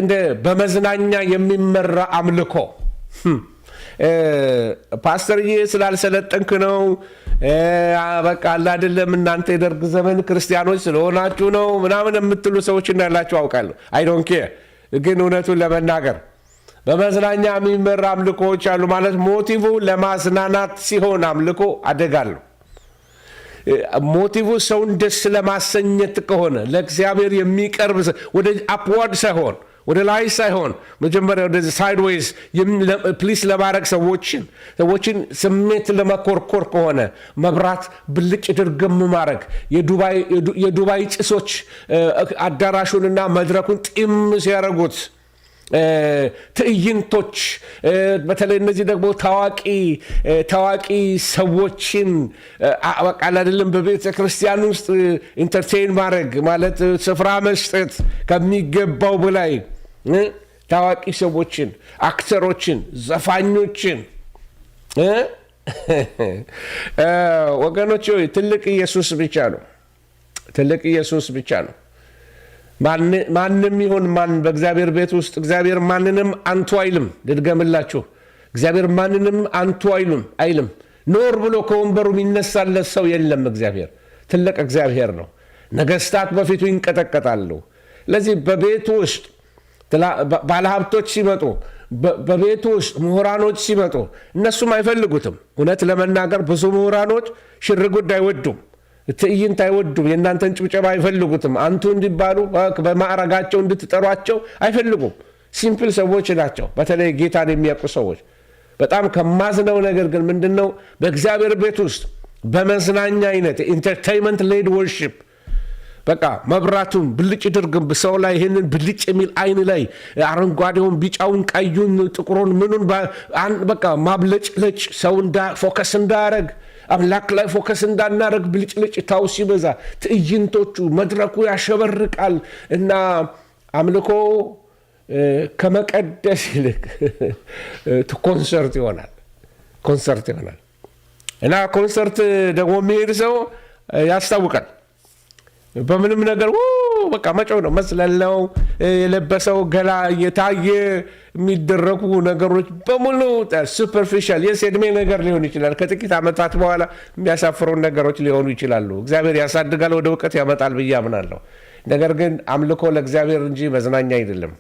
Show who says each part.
Speaker 1: እንደ በመዝናኛ የሚመራ አምልኮ፣ ፓስተርዬ ስላልሰለጠንክ ነው፣ በቃ አለ አይደለም፣ እናንተ የደርግ ዘመን ክርስቲያኖች ስለሆናችሁ ነው ምናምን የምትሉ ሰዎች እንዳላችሁ አውቃለሁ። I don't care፣ ግን እውነቱን ለመናገር በመዝናኛ የሚመራ አምልኮዎች አሉ። ማለት motive ለማዝናናት ሲሆን አምልኮ አደጋ አለው። Motive ሰውን ደስ ለማሰኘት ከሆነ፣ ለእግዚአብሔር የሚቀርብ ወደ upward ሳይሆን፣ ወደ ላይ ሳይሆን፣ መጀመሪያ ወደ sideways please ለማድረግ፣ ሰዎችን ስሜት ለመኮርኮር ከሆነ፣ መብራት ብልጭ ድርግም ማድረግ፣ የዱባይ ጭሶች አዳራሹንና መድረኩን ጢም ሲያደርጉት፣ ትዕይንቶች፣ በተለይ እነዚህ ደግሞ ታዋቂ ሰዎችን በቃ አይደለም በቤተ ክርስቲያን ውስጥ entertain ማድረግ፣ ማለት ስፍራ መስጠት ከሚገባው በላይ ታዋቂ ሰዎችን፣ actor ኦችን፣ ዘፋኞችን። ወገኖች፣ ትልቅ ኢየሱስ ብቻ ነው። ትልቅ ኢየሱስ ብቻ ነው። ማንም ይሁን ማን በእግዚአብሔር ቤት ውስጥ እግዚአብሔር ማንንም አንቱ አይልም። ልድገምላችሁ፣ እግዚአብሔር ማንንም አንቱ አይልም። ኖር ብሎ ከወንበሩ የሚነሳለት ሰው የለም። እግዚአብሔር ትልቅ እግዚአብሔር ነው። ነገስታት በፊቱ ይንቀጠቀጣሉ። ለዚህ በቤቱ ውስጥ ባለሀብቶች ሲመጡ፣ በቤቱ ውስጥ ምሁራኖች ሲመጡ እነሱም አይፈልጉትም። እውነት ለመናገር ብዙ ምሁራኖች ሽርጉድ አይወዱም። ትዕይንት አይወዱም። የእናንተን ጭብጨባ አይፈልጉትም። አንቱ እንዲባሉ፣ በማዕረጋቸው እንድትጠሯቸው አይፈልጉም። Simple ሰዎች ናቸው። በተለይ ጌታን የሚያውቁ ሰዎች። በጣም ከማዝነው ነገር ግን ምንድን ነው? በእግዚአብሔር ቤት ውስጥ በመዝናኛ አይነት entertainment led worship፣ በቃ መብራቱን ብልጭ ድርግም ሰው ላይ፣ ይህንን ብልጭ የሚል አይን ላይ አረንጓዴውን፣ ቢጫውን፣ ቀዩን፣ ጥቁሩን፣ ምኑን በቃ ማብለጭለጭ፣ ሰው focus እንዳያረግ፣ አምላክ ላይ focus እንዳናረግ፣ ብልጭልጭታው ሲበዛ፣ ትዕይንቶቹ፣ መድረኩ ያሸበርቃል እና አምልኮ ከመቀደስ ይልቅ ኮንሰርት ይሆናል። ኮንሰርት ይሆናል እና ኮንሰርት ደግሞ የሚሄድ ሰው ያስታውቃል። በምንም ነገር በቃ መጮህ ነው፣ መዝለል ነው፣ የለበሰው ገላ እየታየ የሚደረጉ ነገሮች በሙሉ superficial የዕድሜ ነገር ሊሆን ይችላል። ከጥቂት ዓመታት በኋላ የሚያሳፍሩን ነገሮች ሊሆኑ ይችላሉ። እግዚአብሔር ያሳድጋል፣ ወደ እውቀት ያመጣል ብዬ አምናለሁ። ነገር ግን አምልኮ ለእግዚአብሔር እንጂ መዝናኛ አይደለም።